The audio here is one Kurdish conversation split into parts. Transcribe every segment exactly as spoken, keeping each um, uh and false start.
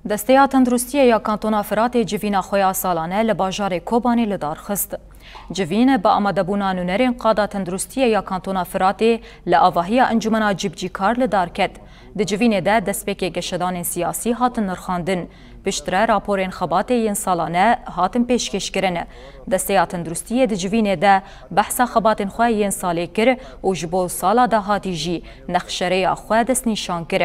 Desteya Tenduristiyê ya Kantona Firatê civîna xwe ya salane li bajarê Kobanê li dar xist. Civîn bi amadebûna nûnerên qada tenduristiyê ya Kantona Firatê li avahiya Encûmena Cîbicîkar li dar ket. Di civînê de destpêkê geşedanên siyasî hatin nirxandin. Piştre raporên xebatê yên salane hatin pêşkêşkirin. Desteya Tenduristiyê di civînê de behsa xebatên xwe yên salê kir û ji bo sala dahatî jî nexşereya xwe destnîşan kir.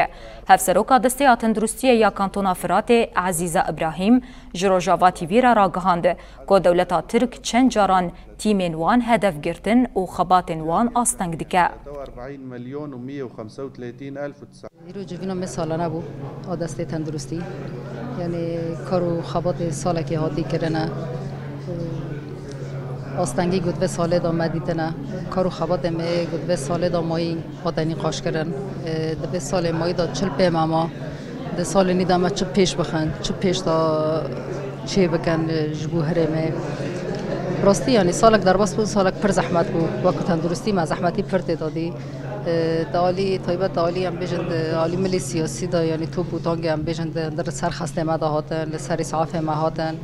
Hevseroka Desteya Tenduristiyê ya Kantona Firatê Ezîza Îbrahîm ji Rojava T V re ragihand ku dewleta Tirk çend caran tîmên wan hedef girtin û xebatên wan asteng dike. Îro civîna me salane bû a destê tenduristî. Yanî kar û xebatê salekê hatî kirine. Astengî ku di vê salê de me dîtine. Kar û xebatê me ku di vê salê de mayî hate nîqaşkirin. E, di vê salê mayî de çil pê me ma. Di salê nî de me çi pêş bixin, çi pêş de çê bikin, e, ji bo herêmê. Rastî, yanî salek derbas bû, salek pir zehmet bû. Wek tenduristî me zehmetî pir tê de dî. E, di alî taybet, di alî em bêjin, di alî milî siyasî de, yanî top û tangê em bêjin, di, di ser xestê me de hatin, li ser îsafê me hatin.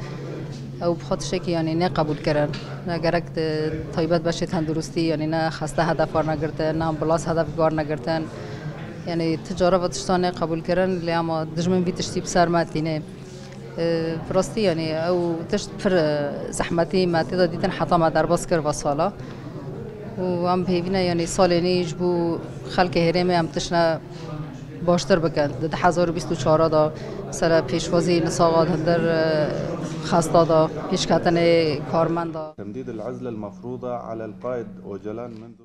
Ew bi xwe tiştekî, yanî, neqebûlkirin. Ne gerek di taybet beşê tenduristî, yanî, ne xeste hedef warine girtin, ne ambulans hedef warine girtin. Yanî, ti cara ve tişta neqebûlkirin, lê ama dijmin vî tiştî bi ser me tîne. E, bi rastî, yanî, ew tişt pir, e, zehmetî me tê de dîtin, heta me derbas kir va sala. Û em bi hêvî ne, yanî, salê nî ji bo xelkê herêmê em tiştine baştir bikin. Di du hezar û bîst û çar de, mesela, pêşwazî li saxa di hundir, e, xesta de, pêşketinê karmenda. تمديد العزلة المفروضة على القائد أوجلان منذ